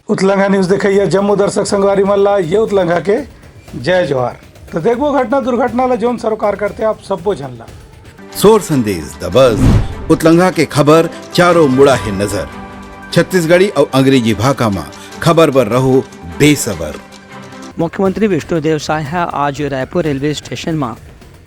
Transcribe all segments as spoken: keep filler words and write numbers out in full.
उतलंघा news देखइया जम्मो दर्शक संगवारी मन ला ये उतलंघा के जय जोहार। तो देखबो घटना दुर्घटना ला जौन सरोकार करथे आप सब्बो झन ला। सोर संदेश दबस, उतलंघा के खबर चारों मुड़ा हे नजर। छत्तीसगढ़ी अउ अंग्रेजी भाखा म खबर बर रहो बेसबर। मुख्यमंत्री विष्णुदेव साय ह आज रायपुर रेलवे स्टेशन म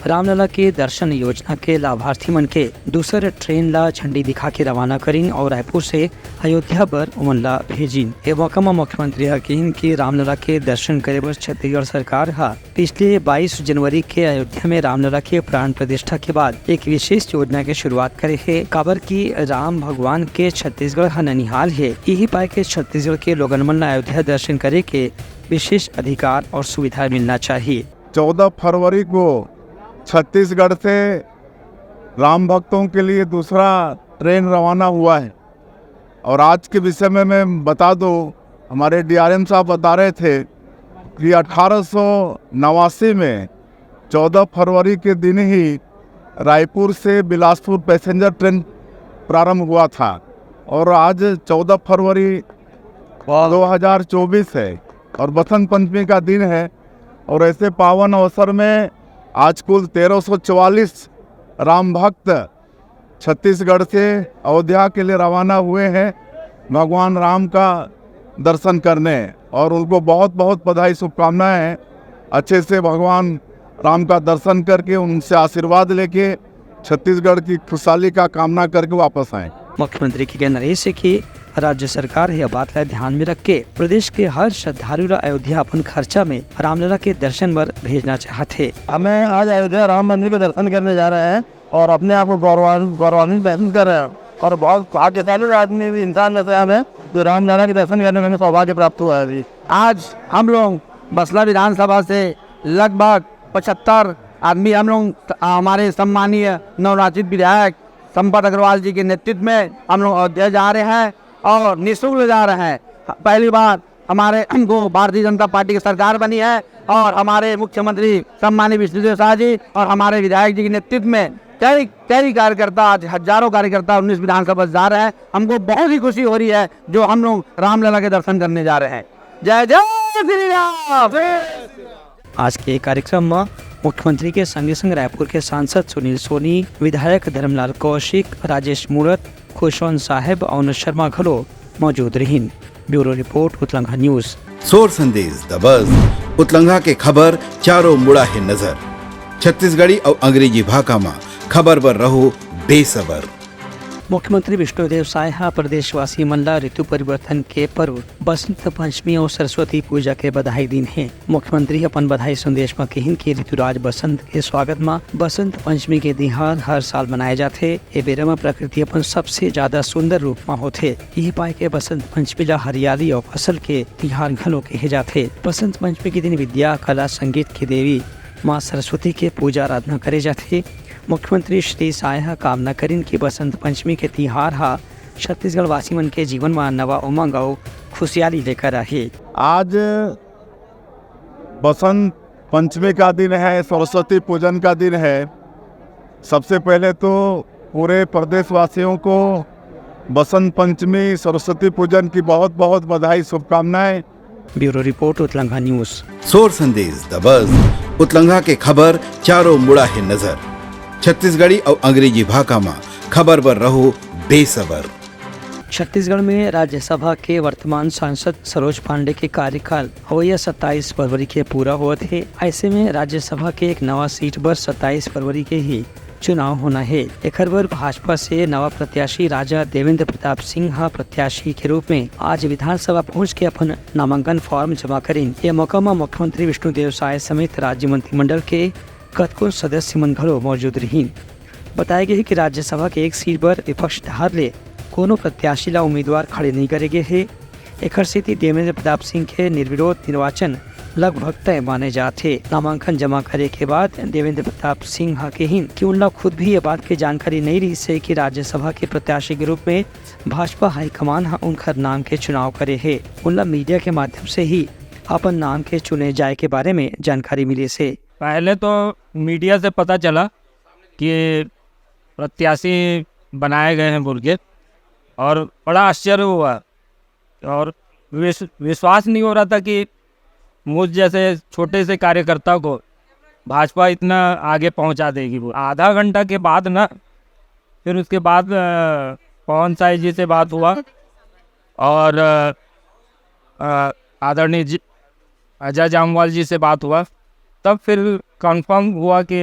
रामलला के दर्शन योजना के लाभार्थी मन के दूसर ट्रेन ला झंडी दिखा के रवाना करिन और रायपुर से अयोध्या बर ओमन ला भेजिन। ए मौका म मुख्यमंत्री ह किहिन कि रामलला के दर्शन करे बर छत्तीसगढ़ सरकार ह पिछले बाईस जनवरी के अयोध्या में रामलला के प्राण प्रतिष्ठा के बाद एक विशेष योजना के शुरुआत करे हे, काबर कि राम भगवान के छत्तीसगढ़ ह ननिहाल हे। इही पाय के छत्तीसगढ़ के लोगन मन ला अयोध्या दर्शन करे के विशेष अधिकार और सुविधा मिलना चाहिए। चौदह फरवरी को छत्तीसगढ़ से राम भक्तों के लिए दूसरा ट्रेन रवाना हुआ है। और आज के विषय में मैं बता दूं, हमारे डीआरएम साहब बता रहे थे कि अठारह सौ नवासी में चौदह फरवरी के दिन ही रायपुर से बिलासपुर पैसेंजर ट्रेन प्रारंभ हुआ था और आज चौदह फरवरी दो हज़ार चौबीस है और बसंत पंचमी का दिन है। और ऐसे पावन अवसर में आज कुल तेरह सौ चवालीस राम भक्त छत्तीसगढ़ से अयोध्या के लिए रवाना हुए हैं भगवान राम का दर्शन करने, और उनको बहुत बहुत बधाई, शुभकामनाएं हैं। अच्छे से भगवान राम का दर्शन करके उनसे आशीर्वाद लेके छत्तीसगढ़ की खुशहाली का कामना करके वापस आए। मुख्यमंत्री के कहना रहिस हे कि राज्य सरकार यह बात ला ध्यान में रख के प्रदेश के हर श्रद्धालु ला अयोध्या अपन खर्चा में रामलला के दर्शन बर भेजना चाहत हे। हमें आज अयोध्या राम मंदिर के दर्शन करने जा रहे हैं और अपने आप को गौरवान-, गौरवान्वित महसूस कर रहे हैं और बहुत भाग्यशाली आदमी भी, इंसान में से हम हैं, जो रामलला के दर्शन करने में हमें सौभाग्य प्राप्त हुआ है अभी। आज हम लोग बसला विधानसभा से लगभग पचहत्तर आदमी हम लोग, हमारे सम्मानीय नवनिर्वाचित विधायक संपत अग्रवाल जी के नेतृत्व में हम लोग अयोध्या जा रहे हैं और निःशुल्क जा रहे हैं। पहली बार हमारे, हमको भारतीय जनता पार्टी की सरकार बनी है और हमारे मुख्यमंत्री सम्मानित विष्णुदेव साय जी और हमारे विधायक जी के नेतृत्व में कई, कई कार्यकर्ता, आज हजारों कार्यकर्ता उन्नीस विधानसभा जा रहे हैं। हमको बहुत ही खुशी हो रही है जो हम लोग रामलला के दर्शन करने जा रहे हैं। जय जय श्री राम। आज के कार्यक्रम म मुख्यमंत्री के संगे संग रायपुर के सांसद सुनील सोनी, विधायक धर्मलाल कौशिक, राजेश मूणत, खुशवंत साहेब अउ अनुज शर्मा घलो मौजूद रहिन। Bureau report, Utlangha news. सोर संदेश दबस, उतलंघा के खबर चारों मुड़ा हे नजर। छत्तीसगढ़ी अउ अंग्रेजी भाखा म खबर बर रहो बेसबर। मुख्यमंत्री विष्णुदेव साय ह प्रदेशवासी मन ला ऋतु परिवर्तन के पर्व बसंत पंचमी अउ सरस्वती पूजा के बधाई दीन हे। मुख्यमंत्री अपन बधाई संदेश म किहिन कि ऋतुराज बसंत के स्वागत म बसंत पंचमी के तिहार हर साल मनाए जाथे। ए बेरा म प्रकृति अपन सबसे ज्यादा सुंदर रूप म होथे। इही पाय के बसंत पंचमी ला हरियाली अउ फसल के तिहार घलो कहे जाथे। बसंत पंचमी के दिन विद्या, कला, संगीत के देवी माँ सरस्वती के पूजा आराधना करे जाथे। मुख्यमंत्री श्री साय ह कामना करिन कि बसंत पंचमी के तिहार ह छत्तीसगढ़ वासी मन के जीवन म नवा उमंग अउ खुशहाली लेकर आही। आज बसंत पंचमी का दिन है, सरस्वती पूजन का दिन है। सबसे पहले तो पूरे प्रदेशवासियों को बसंत पंचमी, सरस्वती पूजन की बहुत बहुत बधाई, शुभकामनाएं। Bureau report, Utlangha news. सोर संदेश दबस, उतलंघा के खबर चारों मुड़ा हे नजर। छत्तीसगढ़ी अउ अंग्रेजी भाखा म खबर बर रहो बेसबर। छत्तीसगढ़ में राज्यसभा के वर्तमान सांसद सरोज पांडे के कार्यकाल अवइया सत्ताईस फरवरी के पूरा होवत हे। ऐसे में राज्यसभा के एक नवा सीट बर सत्ताईस फरवरी के ही चुनाव होना हे। एखर बर भाजपा से नवा प्रत्याशी राजा देवेंद्र प्रताप सिंह ह प्रत्याशी के रूप में आज विधानसभा पहुंच के अपन नामांकन फॉर्म जमा करिन। ये मौका म मुख्यमंत्री विष्णुदेव साय समेत राज्य मंत्रिमंडल के कतको सदस्य मन घलो मौजूद रहिन। बताया गया है कि राज्यसभा के एक सीट बर विपक्ष डहार ले कोनो प्रत्याशी ला उम्मीदवार खड़े नहीं करे गए हे। एखर सेती देवेंद्र प्रताप सिंह के निर्विरोध निर्वाचन लगभग तय माने जात हे। नामांकन जमा करे के बाद देवेंद्र प्रताप सिंह ह कहिन कि उनला खुद भी ये बात के जानकारी नहीं रहिस हे कि राज्यसभा के प्रत्याशी के रूप में भाजपा हाईकमान ह उनखर नाम के चुनाव करे हे। उनला मीडिया के माध्यम से ही अपन नाम के चुने जाए के बारे में जानकारी मिलिस हे। पहले तो मीडिया से पता चला कि प्रत्याशी बनाए गए हैं बोल के, और बड़ा आश्चर्य हुआ। और विश-, विश्वास नहीं हो रहा था कि मुझ जैसे छोटे से कार्यकर्ता को भाजपा इतना आगे पहुंचा देगी। वो आधा घंटा के बाद ना, फिर उसके बाद अ, पवन साय जी से बात हुआ और अ, अ, आदरणीय जी, अजय जामवाल जी से बात हुआ, तब फिर कंफर्म हुआ कि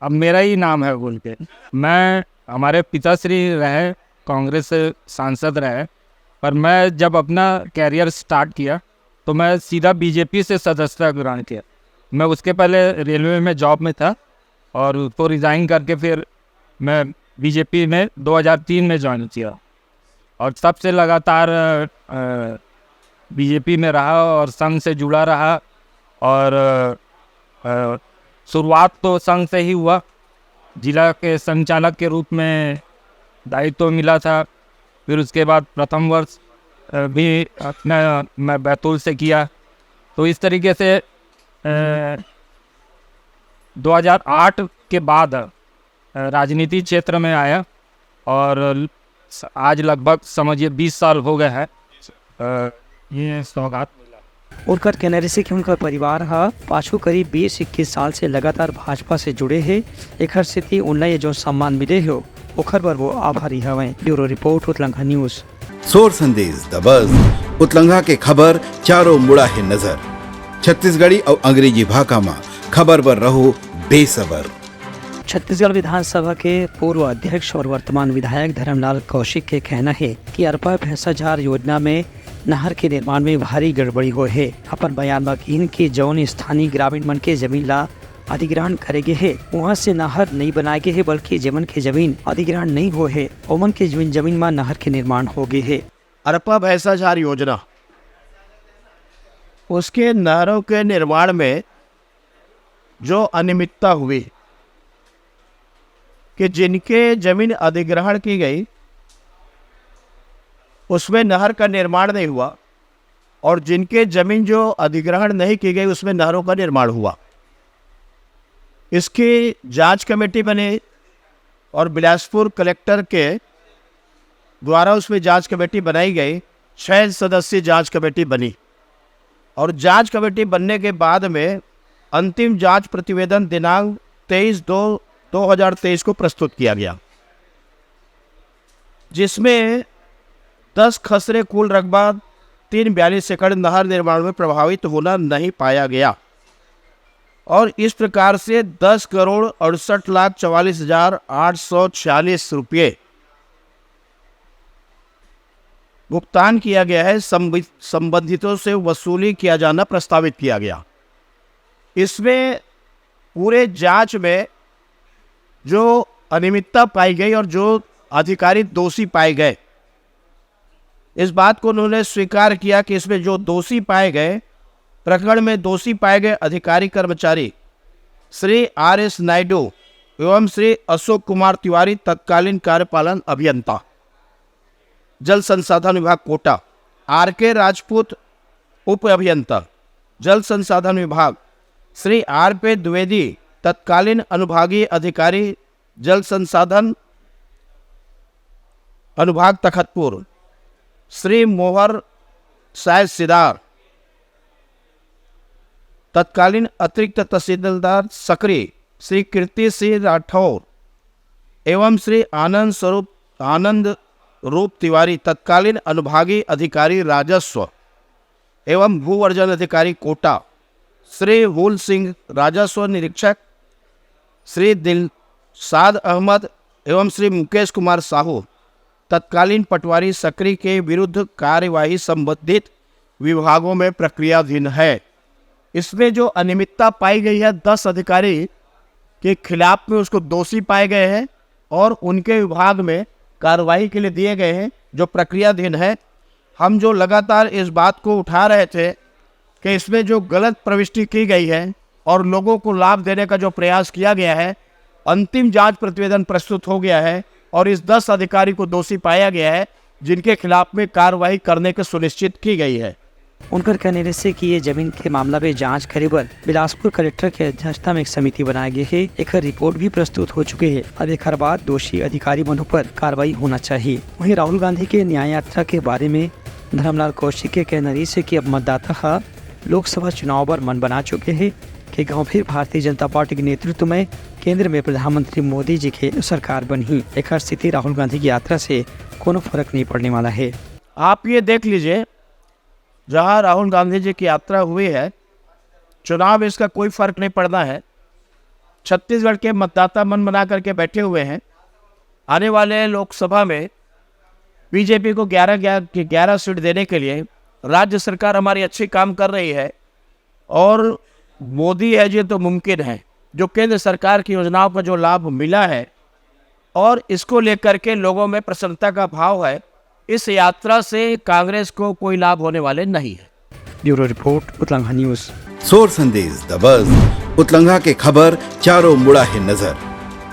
अब मेरा ही नाम है बोल के। मैं, हमारे पिताश्री रहे, कांग्रेस से सांसद रहे, पर मैं जब अपना कैरियर स्टार्ट किया तो मैं सीधा बीजेपी से सदस्यता ग्रहण किया। मैं उसके पहले रेलवे में जॉब में था और उसको रिज़ाइन करके फिर मैं बीजेपी में दो हज़ार तीन में ज्वाइन किया और तब से लगातार बीजेपी में रहा और संघ से जुड़ा रहा और अ, शुरुआत तो संघ से ही हुआ। जिला के संचालक के रूप में दायित्व मिला था, फिर उसके बाद प्रथम वर्ष अ, भी अपना मैं बैतूल से किया। तो इस तरीके से अ, दो हज़ार आठ के बाद अ, राजनीति क्षेत्र में आया और ल-, स-, आज लगभग समझिए बीस साल हो गए हैं। अ, ये सौगात मिला। उनकर कहना रहिसे कि उनकर परिवार ह पाछू करीब बीस इक्कीस साल से लगातार भाजपा से जुड़े हे, एखर सेती उनला ये जो सम्मान मिले हे, ओखर बर वो आभारी हवय। Bureau report, Utlangha news. सोर संदेश दबस उतलंघा के खबर चारों मुड़ा हे नजर। छत्तीसगढ़ी अउ अंग्रेजी भाखा म खबर बर रहो बेसबर। छत्तीसगढ़ विधानसभा के पूर्व अध्यक्ष और वर्तमान विधायक धर्मलाल कौशिक के कहना हे कि अरपा भैंसाझार योजना में नहर के निर्माण में भारी गड़बड़ी होए हे। अपन बयान म किहिन कि जौन स्थानीय ग्रामीण मन के जमीन ला अधिग्रहण करे गे हे, उहाँ से नहर नइ बनाए गे हे, बल्कि जेमन के जमीन अधिग्रहण नइ होए हे, ओमन के जमीन, जमीन म नहर के निर्माण हो गे हे। अरपा भैंसाझार योजना, उसके नहरों के निर्माण में जो अनियमितता हुई कि जिनके जमीन अधिग्रहण की गई, उसमें नहर का निर्माण नहीं हुआ, और जिनके जमीन जो अधिग्रहण नहीं की गई, उसमें नहरों का निर्माण हुआ। इसकी जांच कमेटी बनी और बिलासपुर कलेक्टर के द्वारा उसमें जांच कमेटी बनाई गई। छह सदस्यीय जांच कमेटी बनी और जांच कमेटी बनने के बाद में अंतिम जांच प्रतिवेदन दिनांक तेईस दो दो हज़ार तेईस को प्रस्तुत किया गया, जिसमें दस खसरे कुल रकबा तीन बयालीस एकड़ नहर निर्माण में प्रभावित होना नहीं पाया गया और इस प्रकार से दस करोड़ अड़सठ लाख चवालीस हजार आठ सौ छियालीस रुपये भुगतान किया गया है। संबि-, संबंधितों से वसूली किया जाना प्रस्तावित किया गया। इसमें पूरे जांच में जो अनियमितता पाई गई और जो अधिकारी दोषी पाए गए, इस बात को उन्होंने स्वीकार किया कि इसमें जो दोषी पाए गए, प्रकरण में दोषी पाए गए अधिकारी कर्मचारी श्री आर एस नायडू एवं श्री अशोक कुमार तिवारी, तत्कालीन कार्यपालन अभियंता, जल संसाधन विभाग कोटा, आर के राजपूत, उप अभियंता, जल संसाधन विभाग, श्री आर पे द्विवेदी, तत्कालीन अनुभागीय अधिकारी, जल संसाधन अनुभाग तखतपुर, श्री मोहर साय सिदार, तत्कालीन अतिरिक्त तहसीलदार सकरी, श्री कीर्ति सिंह राठौर एवं श्री आनंद स्वरूप, आनंद रूप तिवारी, तत्कालीन अनुभागीय अधिकारी राजस्व एवं भूवर्जन अधिकारी कोटा, श्री हुल सिंह, राजस्व निरीक्षक, श्री दिलशाद अहमद एवं श्री मुकेश कुमार साहू, तत्कालीन पटवारी सकरी के विरुद्ध कार्यवाही संबंधित विभागों में प्रक्रियाधीन है। इसमें जो अनियमितता पाई गई है, दस अधिकारी के खिलाफ में उसको दोषी पाए गए हैं और उनके विभाग में कार्रवाई के लिए दिए गए हैं, जो प्रक्रियाधीन है। हम जो लगातार इस बात को उठा रहे थे कि इसमें जो गलत प्रविष्टि की गई है और लोगों को लाभ देने का जो प्रयास किया गया है, अंतिम जांच प्रतिवेदन प्रस्तुत हो गया है और इस दस अधिकारी को दोषी पाया गया है, जिनके खिलाफ में कार्रवाई करने की सुनिश्चित की गई है। उनकर कहने रहिसे कि ये जमीन के मामला में जांच करे बर बिलासपुर कलेक्टर के अध्यक्षता में एक समिति बनाए गए हे। एकर रिपोर्ट भी प्रस्तुत हो चुके हे। अब एकर बाद दोषी अधिकारी मन ऊपर कार्रवाई होना चाहिए। वहीं राहुल गांधी के न्याय यात्रा के बारे में धर्मलाल कौशिक के कहना रहिस हे कि अब मतदाता ह लोकसभा चुनाव बर मन बना चुके हे कि गंभीर भारतीय जनता पार्टी के नेतृत्व में केंद्र में प्रधानमंत्री मोदी जी के सरकार बनही। एकर सेती राहुल गांधी की यात्रा से कोनो फर्क नहीं पड़ने वाला है। आप ये देख लीजिए, जहां राहुल गांधी जी की यात्रा हुई है, चुनाव में इसका कोई फर्क नहीं पड़ना है। छत्तीसगढ़ के मतदाता मन बना करके बैठे हुए हैं। आने वाले लोकसभा में बीजेपी को ग्यारह, ग्यारह, ग्यारह सीट देने के लिए राज्य सरकार हमारी अच्छी काम कर रही है और मोदी है जी तो मुमकिन है। जो केंद्र सरकार की योजनाओं का जो लाभ मिला है और इसको लेकर के लोगों में प्रसन्नता का भाव है, इस यात्रा से कांग्रेस को कोई लाभ होने वाले नहीं है। Bureau report, Utlangha news. सोर संदेश दबस, उतलंघा के खबर चारों मुड़ा हे नजर।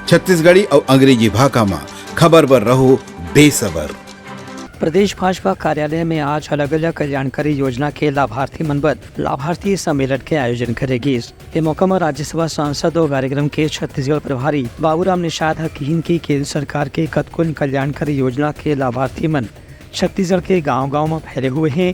छत्तीसगढ़ी अउ अंग्रेजी भाखा म खबर बर रहो बेसबर। प्रदेश भाजपा कार्यालय में आज अलग-अलग कल्याणकारी योजना के लाभार्थी मन बर लाभार्थी सम्मेलन के आयोजन करे गिस। ए मौका म राज्यसभा सांसद अउ कार्यक्रम के छत्तीसगढ़ प्रभारी बाबूराम निषाद ह किहिन कि केंद्र सरकार के कतकोन कल्याणकारी योजना के लाभार्थी मन छत्तीसगढ़ के गांव-गांव म फैले हुए हें।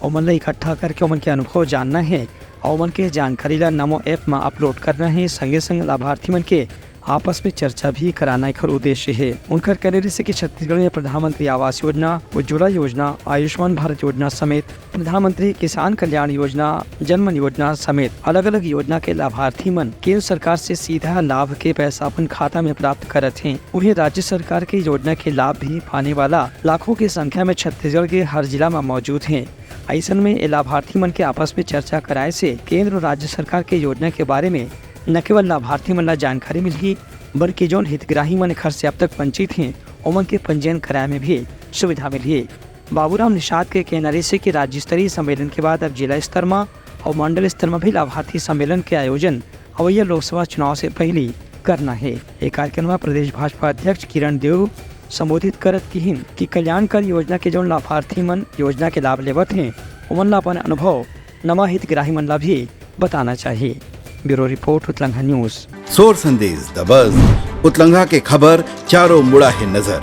ओमन ल इकट्ठा करके ओमन के अनुभव जानना हे अउ ओमन के जानकारी ल नमो ऐप म अपलोड करना हे। संगे-संग लाभार्थी मन के आपस में चर्चा भी कराना एकर उद्देश्य हे। उनकर कहना रहिस हे कि छत्तीसगढ़ में प्रधानमंत्री आवास योजना, उज्ज्वला योजना, आयुष्मान भारत योजना समेत प्रधानमंत्री किसान कल्याण योजना, जन मन योजना समेत अलग-अलग योजना के लाभार्थी मन केंद्र सरकार से सीधा लाभ के पैसा अपन खाता में प्राप्त करत हें। उहें, राज्य सरकार के योजना के लाभ भी पाने वाला लाखों की संख्या में छत्तीसगढ़ के हर जिला में मौजूद हें। अइसन में ए लाभार्थी मन के आपस में चर्चा कराए से केंद्र अउ राज्य सरकार के योजना के बारे में न केवल लाभार्थी मन ला जानकारी मिलही, बल्कि जौन हितग्राही मन एखर से अब तक वंचित हें, ओमन के पंजीयन कराए में भी सुविधा मिलही। बाबूराम निषाद के कहना रहिस हे कि राज्य स्तरीय सम्मेलन के बाद अब जिला स्तर म अउ मंडल स्तर म भी लाभार्थी सम्मेलन के आयोजन अवइया लोकसभा चुनाव से पहिली करना हे। ए कार्यक्रम म प्रदेश भाजपा अध्यक्ष किरण देव संबोधित करत किहिन कि कल्याणकारी योजना के जौन लाभार्थी मन योजना के लाभ लेवत हें, ओमन ला अपन अनुभव नवा हितग्राही मन ला भी बताना चाहिए। Bureau report, Utlangha news. सोर संदेश दबस, उतलंघा के खबर चारों मुड़ा हे नजर।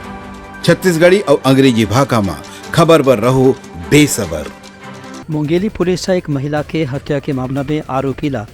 छत्तीसगढ़ी अउ अंग्रेजी भाखा म खबर बर रहो बेसबर। मुंगेली पुलिस ह एक महिला के हत्या के मामला में आरोपी ला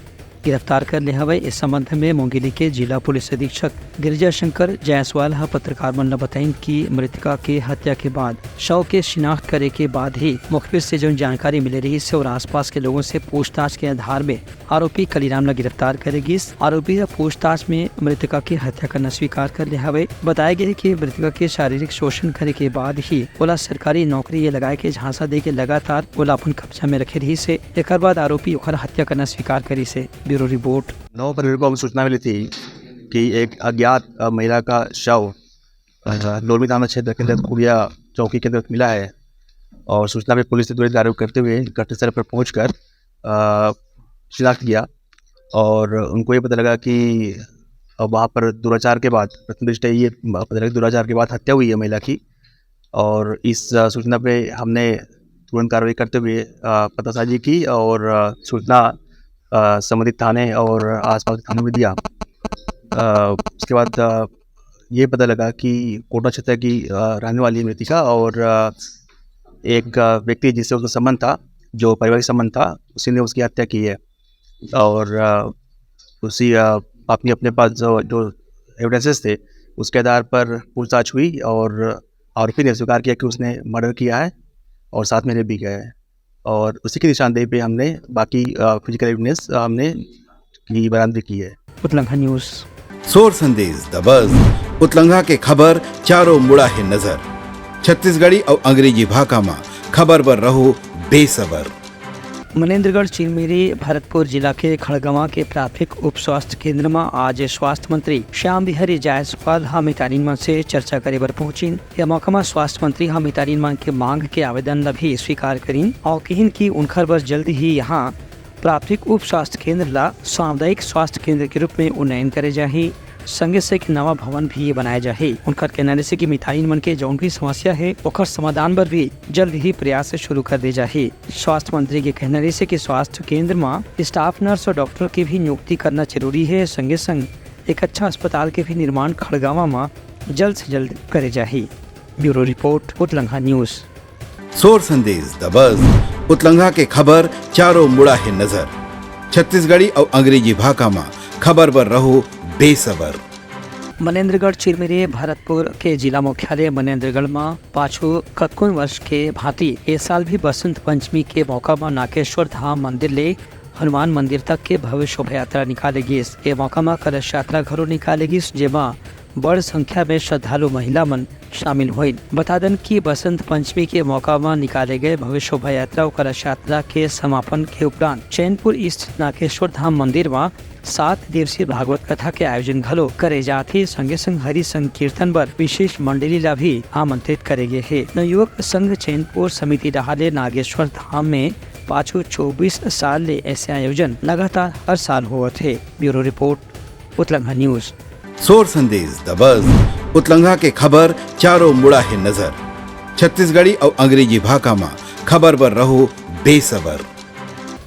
गिरफ्तार कर ले हवय। इस संबंध में मुंगेली के जिला पुलिस अधीक्षक गिरिजा शंकर जायसवाल ह पत्रकार मन ल बताइन कि मृतका के हत्या के बाद शव के शिनाख्त करे के बाद ही मुखबिर से जौन जानकारी मिले रहिस हे और आसपास के लोगों से पूछताछ के आधार में आरोपी कलीराम ल गिरफ्तार करे गिस। आरोपी ह पूछताछ में मृतका के हत्या करना स्वीकार कर ले हवय। बताया गया है कि मृतका के शारीरिक शोषण करे के बाद ही ओला सरकारी नौकरी ये लगाए के झांसा दे के लगातार ओला अपन कब्जा में रखे रहिस हे। एकर बाद आरोपी ओकर हत्या करना स्वीकार करिस हे। Bureau report. नौ फरवरी को हमें सूचना मिली थी कि एक अज्ञात, अ, महिला का शव, अ, लोरमी थाना क्षेत्र के अंतर्गत कुड़िया चौकी के अंतर्गत मिला है और सूचना पे पुलिस ने तुरंत कार्रवाई करते हुए घटनास्थल पर पहुंचकर, अ, शिनाख्त किया और उनको ये पता लगा कि, अ, वहाँ पर दुराचार के बाद, प्रथम दृष्टया ये पता लगा कि दुराचार के बाद हत्या हुई है महिला की। और इस, अ, सूचना पे हमने तुरंत कार्रवाई करते हुए, अ, पतासाजी की और, अ, सूचना, अ, संबंधित थाने और आसपास के थानों में दिया। अ, उसके बाद, अ, ये पता लगा कि कोटा क्षेत्र की, अ, रहने वाली मृतिका और, अ, एक, अ, व्यक्ति जिससे उसका संबंध था, जो पारिवारिक संबंध था, उसी ने उसकी हत्या की है। और, अ, उसी, अ, अपनी, अपने पास जो, जो एविडेंसेस थे, उसके आधार पर पूछताछ हुई और आरोपी ने स्वीकार किया कि उसने मर्डर किया है और साथ में रेप भी किया है। और उसी की निशानदेही पे हमने बाकी, अ, फिजिकल एविडेंस, अ, हमने की बरामदगी की है। उतलंघा न्यूज़। सोर संदेश दबस, उतलंघा के खबर चारों मुड़ा हे नजर। छत्तीसगढ़ी अउ अंग्रेजी भाखा म खबर बर रहो बेसबर। मनेंद्रगढ़ चिलमिरी भरतपुर जिला के खड़गवां के प्राथमिक उप स्वास्थ्य केंद्र म आज स्वास्थ्य मंत्री श्याम बिहारी जायसवाल ह मितानिन मन से चर्चा करे बर पहुंचिन। यह मौका म स्वास्थ्य मंत्री ह मितानिन मन के मांग के आवेदन ल भी स्वीकार करिन और किहिन कि उनखर बर जल्द ही यहां प्राथमिक उप स्वास्थ्य केंद्र ला सामुदायिक स्वास्थ्य केंद्र के रूप में उन्नयन करे जाही। संगे से एक नवा भवन भी बनाए जाही। उनकर कहना रहिसे कि मितानिन मन के जौन भी समस्या हे, ओकर समाधान बर भी जल्द ही प्रयास शुरू कर दे जाही। स्वास्थ्य मंत्री के कहना रहिसे कि स्वास्थ्य केंद्र म स्टाफ नर्स और डॉक्टर के भी नियुक्ति करना जरूरी हे। संगे संग एक अच्छा अस्पताल के भी निर्माण खड़गवां म जल्द से जल्द करे जाही। Bureau report, Utlangha news. सोर संदेश दबस, उतलंघा के खबर चारों मुड़ा हे नजर। छत्तीसगढ़ी अउ अंग्रेजी भाखा म खबर बर रहो बेसबर। मनेन्द्रगढ़ चिरमिरी भरतपुर के जिला मुख्यालय मनेन्द्रगढ़ म पाछू कतकोन वर्ष के भांति ए साल भी बसंत पंचमी के मौका म नागेश्वर धाम मंदिर ले हनुमान मंदिर तक के भव्य शोभा यात्रा निकाले गिस। ए मौका म कलश यात्रा घलो निकाले गिस, जेमा बड़ संख्या में श्रद्धालु महिला मन शामिल होइन। बता दन कि बसंत पंचमी के मौका म निकाले गए भव्य शोभा यात्रा अउ कलश यात्रा के समापन के उपरांत चैनपुर स्थित नागेश्वर धाम मंदिर म सात दिवसीय भागवत कथा के आयोजन घलो करे जात हे। संगे संग हरि संकीर्तन बर विशेष मंडली ला भी आमंत्रित करे गे हे। नवयुवक संघ चैनपुर समिति डहार ले नागेश्वर धाम में पाछू चौबीस साल ले ऐसे आयोजन लगातार हर साल होवत हे। Bureau report, Utlangha news. सोर संदेश दबस, उतलंघा के खबर चारों मुड़ा हे नजर। छत्तीसगढ़ी अउ अंग्रेजी भाखा म खबर बर रहो बेसबर।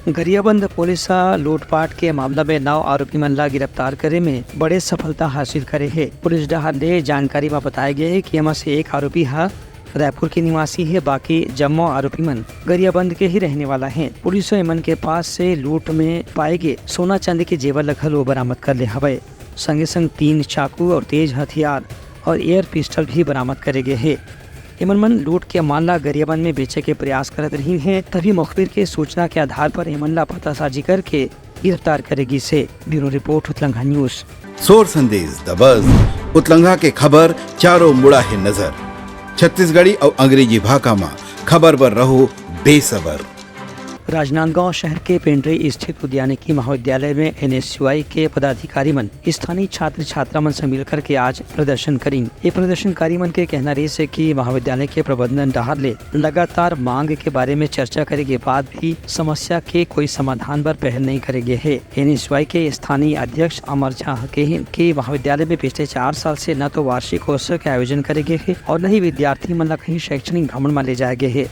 गरियाबंद पुलिस ह लूटपाट के मामला में नौ आरोपी मन ला गिरफ्तार करे में बड़े सफलता हासिल करे हे। पुलिस डहार ले जानकारी म बताए गे हे कि एमा से एक आरोपी ह रायपुर के निवासी हे, बाकी जम्मो आरोपी मन गरियाबंद के ही रहने वाला हे। पुलिस ह एमन के पास से लूट में पाए गे सोना चांदी के जेवर ल घलो बरामद कर ले हवय। संगे संग तीन चाकू और तेज हथियार और एयर पिस्टल भी बरामद करे गे हे। एमन मन लूट के माल ला गरियाबंद में बेचे के प्रयास करत रहिन हे, तभी मुखबिर के सूचना के आधार पर एमन ला पतासाजी करके गिरफ्तार करे गिस हे। Bureau report, Utlangha news. सोर संदेश दबस, उतलंघा के खबर चारों मुड़ा हे नजर। छत्तीसगढ़ी अउ अंग्रेजी भाखा म खबर बर रहो बेसबर। राजनांदगांव शहर के पेंड्री स्थित उद्यानिकी महाविद्यालय में एनएसयूआई के पदाधिकारी मन स्थानीय छात्र छात्रा मन से मिलकर के आज प्रदर्शन करिन। ये प्रदर्शनकारी मन के कहना रहिस हे कि महाविद्यालय के प्रबंधन डहार ले लगातार मांग के बारे में चर्चा करे के बाद भी समस्या के कोई समाधान बर पहल नहीं करे गे हे। एनएसयूआई के स्थानीय अध्यक्ष अमर झा ह कहिन कि महाविद्यालय में पिछले चार साल से न तो वार्षिक उत्सव के आयोजन करे गे हे और न ही विद्यार्थी मन ला कहीं शैक्षणिक भ्रमण म ले जाए गे हे।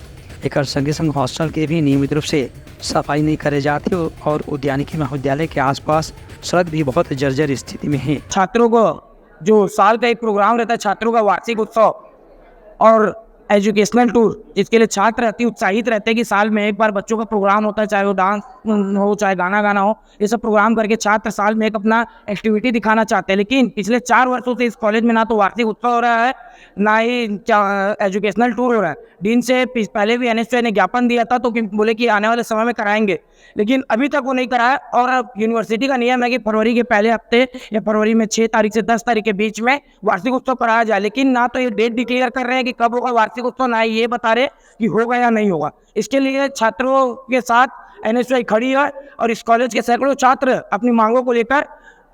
एकर संगे संग हॉस्टल के भी नियमित रूप से सफाई नहीं करे जात हे और उद्यानिकी महाविद्यालय के आसपास सड़क भी बहुत जर्जर स्थिति में है। छात्रों को जो साल का एक प्रोग्राम रहता है, छात्रों का वार्षिक उत्सव और एजुकेशनल टूर, जिसके लिए छात्र अति उत्साहित रहते हैं कि साल में एक बार बच्चों का प्रोग्राम होता है, चाहे वो डांस हो, चाहे गाना गाना हो, ये सब प्रोग्राम करके छात्र साल में एक अपना एक्टिविटी दिखाना चाहते हैं। लेकिन पिछले चार वर्षों से इस कॉलेज में ना तो वार्षिक उत्सव हो रहा है, ना ही एजुकेशनल टूर हो रहा है। डीन से पि-, पहले भी एनएसयूआई ने ज्ञापन दिया था, तो कि, बोले कि आने वाले समय में कराएंगे, लेकिन अभी तक वो नहीं कराया। और अब यूनिवर्सिटी का नियम है कि फरवरी के पहले हफ्ते या फरवरी में छह तारीख से दस तारीख के बीच में वार्षिक उत्सव कराया जाए, लेकिन ना तो ये डेट डिक्लेयर कर रहे हैं कि कब होगा वार्षिक उत्सव, ना ही ये बता रहे कि होगा या नहीं होगा। इसके लिए छात्रों के साथ एनएसयूआई खड़ी है और इस कॉलेज के सैकड़ों छात्र अपनी मांगों को लेकर,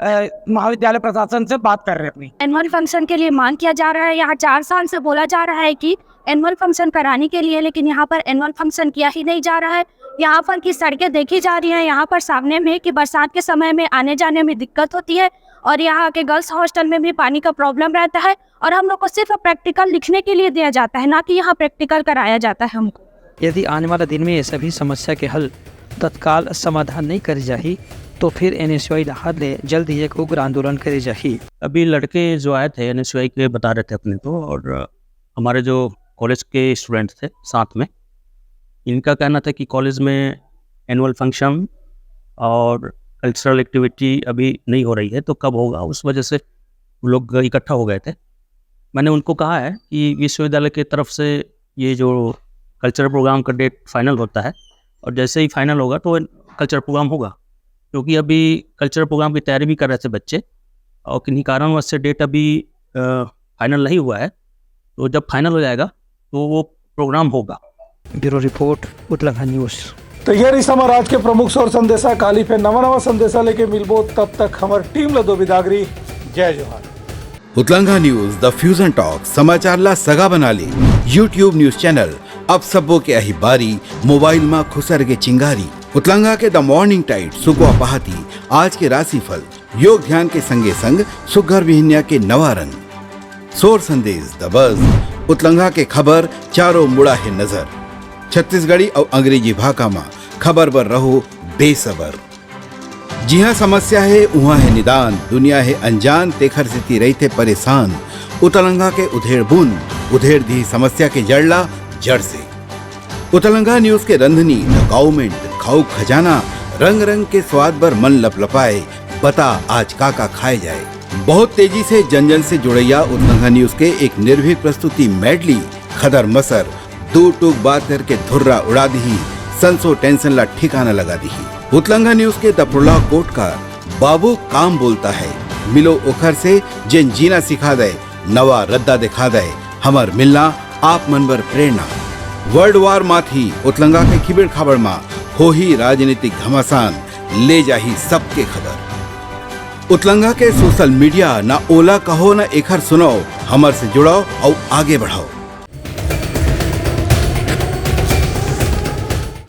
अ, महाविद्यालय प्रशासन से बात कर रहे हैं अपनी। एनुअल फंक्शन के लिए मांग किया जा रहा है। यहाँ चार साल से बोला जा रहा है कि एनुअल फंक्शन कराने के लिए, लेकिन यहाँ पर एनुअल फंक्शन किया ही नहीं जा रहा है। यहाँ पर की सड़कें देखी जा रही हैं, यहाँ पर सामने में कि बरसात के समय में आने जाने में दिक्कत होती है और यहाँ के गर्ल्स हॉस्टल में भी पानी का प्रॉब्लम रहता है और हम लोग को सिर्फ प्रैक्टिकल लिखने के लिए दिया जाता है, ना कि यहाँ प्रैक्टिकल कराया जाता है हमको। यदि आने वाला दिन में ये सभी समस्या के हल तत्काल समाधान नहीं करे जाही, तो फिर एनएसयूआई डहार ले जल्द ही एक उग्र आंदोलन करे जाही। अभी लड़के जो आए थे एनएसयूआई के बता रहे थे अपने को, और हमारे जो कॉलेज के स्टूडेंट थे साथ में, इनका कहना था कि कॉलेज में एनुअल फंक्शन और कल्चरल एक्टिविटी अभी नहीं हो रही है, तो कब होगा, उस वजह से वो लोग इकट्ठा हो गए थे। मैंने उनको कहा है कि विश्वविद्यालय की तरफ से ये जो कल्चरल प्रोग्राम का डेट फाइनल होता है और जैसे ही फाइनल होगा तो कल्चरल प्रोग्राम होगा, क्योंकि अभी कल्चरल प्रोग्राम की तैयारी भी कर रहे थे बच्चे और किन्हीं कारणवश से डेट अभी फाइनल नहीं हुआ है। तो जब फाइनल हो जाएगा तो वो प्रोग्राम होगा। Bureau report, Utlangha news. तो ये रहिस हमर आज के प्रमुख सोर संदेशा। काली फेर नवा नवा संदेशा लेके मिलबो, तब तक हमर टीम ला दो बिदागरी। जय जोहार। उतलंघा न्यूज, द फ्यूजन टॉक, समाचार ला सगा बना ले। YouTube न्यूज चैनल अब सबो के अही बारी, मोबाइल मा खुसर के चिंगारी। उतलंघा के द मॉर्निंग टाइड, सुगवा पहाती, आज के राशिफल, योग ध्यान के संगे संग सुग्घर बिहनिया के नवा रंग। सोर संदेश दबस, उतलंघा के खबर चारों मुड़ा हे नजर। छत्तीसगढ़ी अउ अंग्रेजी भाखा मा खबर बर रहो बेसबर। जिहाँ समस्या हे, उहाँ हे निदान, दुनिया हे अनजान, तेखर सेती रहिथे परेशान। उतलंघा के उधेड़ बुन, उधेड़ दिही समस्या के जड़ ला जड़ से। उतलंगा न्यूज के रंधनी, द काउमेंट, खाऊ खजाना, रंग रंग के स्वाद बर मन लपलपाए। बता आज का का खाए जाए। बहुत तेजी से जन जन से जुड़ैया उतलंगा न्यूज के एक निर्भीक प्रस्तुति मेडली। खदर मसर दू टूक बात करके धुर्रा उड़ा दिही, संसो टेंशन ला ठिकाना लगा दिही। उतलंगा न्यूज के दपरोला कोटकार, बाबू काम बोलता है, मिलो ओखर से जेन जीना सिखा दे, नवा रद्दा दिखा दे, हमर मिलना आप मन बर प्रेरणा। वर्ल्ड वार माथी उतलंगा के खिबेड़ खाबड़ मा होही राजनीतिक घमासान, ले जाही सबके खबर। उतलंगा के सोशल मीडिया, ना ओला कहो ना एखर सुनाओ, हमर से जुड़ाओ अउ आगे बढ़ाओ।